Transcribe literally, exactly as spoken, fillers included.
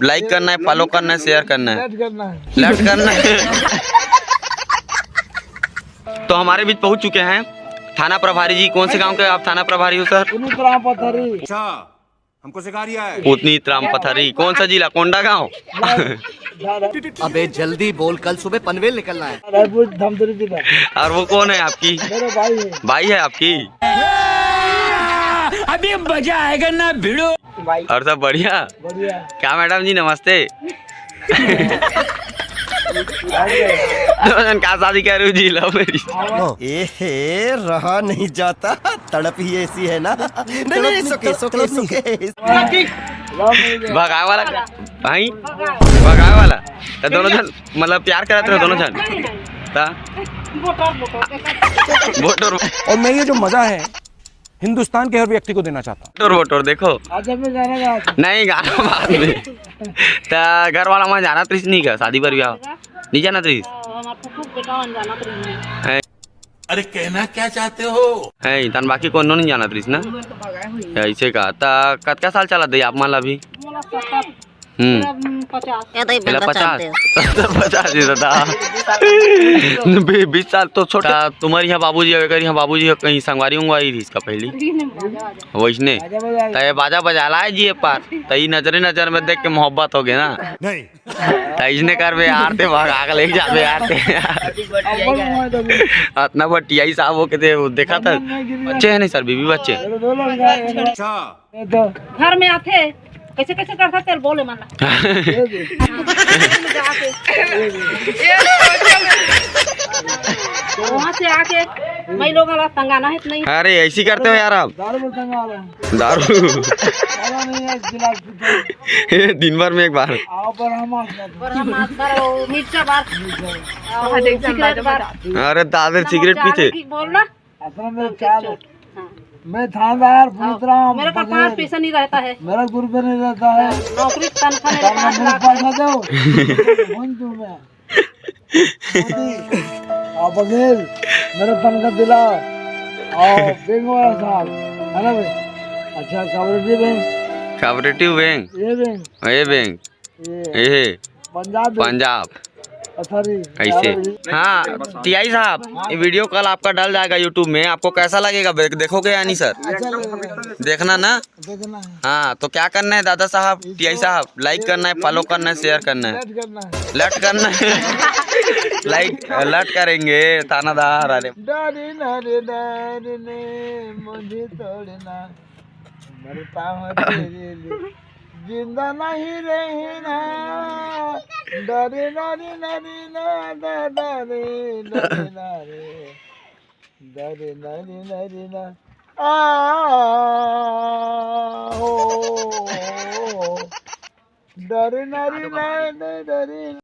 लाइक करना है, फॉलो करना है, शेयर करना है, लट करना है। तो हमारे बीच पहुंच चुके हैं थाना प्रभारी जी। कौन से गांव के आप थाना प्रभारी हो सर? पुनीत राम पथरी। अच्छा, हमको सिखा रिया है। पुनीत राम पथरी, कौन सा जिला? कोंडागांव। अबे जल्दी बोल, कल सुबह पनवेल निकलना है। रायपुर धमतरी जिला। और वो कौन है आपकी? मेरा भाई है। भाई है आपकी? अभी मजा आएगा ना भिड़ो। भाई। और सब बढ़िया? बढ़िया। क्या मैडम जी, नमस्ते। दोनों जन का शादी कर रहे हो जी, लव मैरिज? ए हे, रहा नहीं जाता, तड़प ही ऐसी है ना। नहीं, नहीं, सुके, सुके, सुके। भगाए वाला भाई, भगाए वाला। तो दोनों जन मतलब प्यार करत रहे दोनों जन। ता बोटर। और मैं ये जो मजा है हिंदुस्तान के हर व्यक्ति को देना चाहता हूँ। बोटर बोटर देखो। अच्छा, मैं गाना गाता हूँ। नहीं, गाना बाद में। ता घर वाला मन जानत रहिस नहीं का शादी बर ब्याह? नहीं जानत रहिस? हमार फुफू के बेटा मन जानत रहिस। अरे कहना क्या चाहते हो? है तन बाकी कोनो नहीं जानत रहिस ना? ऐसे का ता कतका साल चलत दे आप मन ला अभी? मोला सत्तर। हम्म। पचास। ये तो ये एला बंदा पचास। जानते हो। सत्तर पचास ही दादा। बी-, बीस साल तो छोटा। तुम्हारे यहाँ बाबूजी, अगर यहाँ बाबूजी कहीं संगवारी उंगवारी रहिस का पहली? वैसने। त ये बाजा बजा लाए जी ये पार। त ई नजरे नजर में देख के मोहब्बत हो गया ना? नहीं। त इसने कर बे यार, ते भाग आग ले जा बे यार ते। अतना बड़ टीआई साहब हो के ते वो देखा था। बच्चे हैं नहीं सर, बीबी बच्चे। अच्छा। घर में आथे, कैसे कैसे करता तेल बोले मन ला। वहाँ से आके मैं लोग वाला तंगाना है नहीं। अरे ऐसी करते हो यार आप। दारू में तंगा रहे हैं। दारू। दारू नहीं है, गिलास पीते हैं। दिन भर में एक बार। आओ, पर हम आज पर हम आज पर वो मिर्चा बार। मिर्चा। और सिगरेट बार। अरे दादा, सिगरेट पीते। बोलना। असल में चार। हाँ। मैं थानेदार पुनीत राम मेरे का बघेल। पाँच पैसा नहीं रहता है। मेरा गुरु पे नहीं रहता है। नौकरी तनख्वाह मेरे तब मैं पाँच लाख पैसा दो। कौन तू मैं? मोदी, आ बघेल, मेरा तनख्वाह दिला। आओ, बैंक वाला साहब, है ना भाई? अच्छा, कोऑपरेटिव बैंक। Cooperative bank. ये बैंक। ये बैंक। ये। ये। पंजाब बैंक। पंजाब। अच्छा जी। ऐसे। हाँ, टीआई साहब, ये वीडियो कल आपका डल जाएगा YouTube में, आपको कैसा लगेगा? देख-, देखोगे या नहीं सर? अच्छा लगेगा। देखना ना? देखना है। हाँ, तो क्या करना है दादा साहब, टीआई साहब? लाइक करना है, फॉलो करना है, शेयर करना है। लट करना है। लट करना है। लाइक, लट करेंगे, थानादार। अरे। डरे ना रे डरे ने, मुझे तोड़ना, मरता हूँ तेरे लिए, जिंदा नहीं रहना। डरे ना रे, डरे ना, डरे, डरे ना रे। डरे ना रे, डरे ना। आ, हो, डरे ना रे, डरे ना।